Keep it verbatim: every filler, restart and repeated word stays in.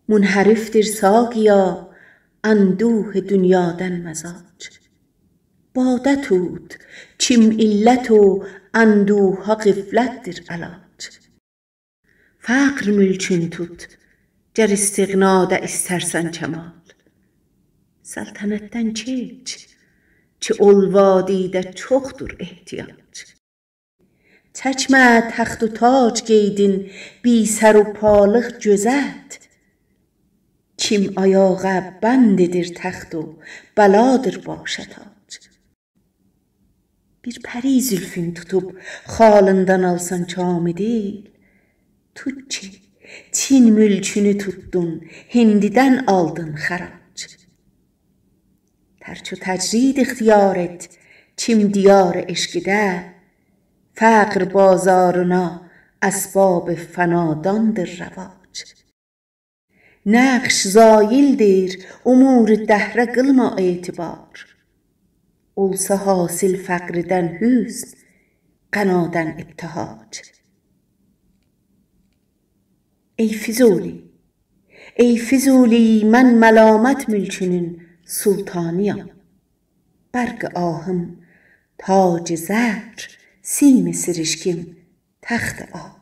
منحرفدیر ساقیا اندوه دونیادان مزاج. باده توت، کیم علت و اندوها غفلتدیر علاج. فقر مولکون توت، گر استغنادا ایسترسن کمال. سلطنتدن کئچ، کی اول وادیده چوخدور احتیاج. چکمه تخت و تاج قیدین، بی‌سر و پالیق گؤزت. کیم آیاغا بند ائدیر تخت و بلادیر باشا تاج. بیر پری زولفون توتوب خالیندان آلسان کام دئییل. توت کی، چین مولکونو توتدون، هندیدن آلدین خراج. ترک و تجرید اختیار ائت، کیم دیار عشقیده، فقر بازارینا اسباب فناداندیر رواج. نقش زایلدیر، امور دهره قیلما اعتبار. اولسا حاصل فقردن حسن، غنادن ابتهاج. ای فضولی، ای فضولی، من ملامت مولکونون سلطانی‌یام. برق آهم تاج زر، سیم سرشکیم تخت عاج.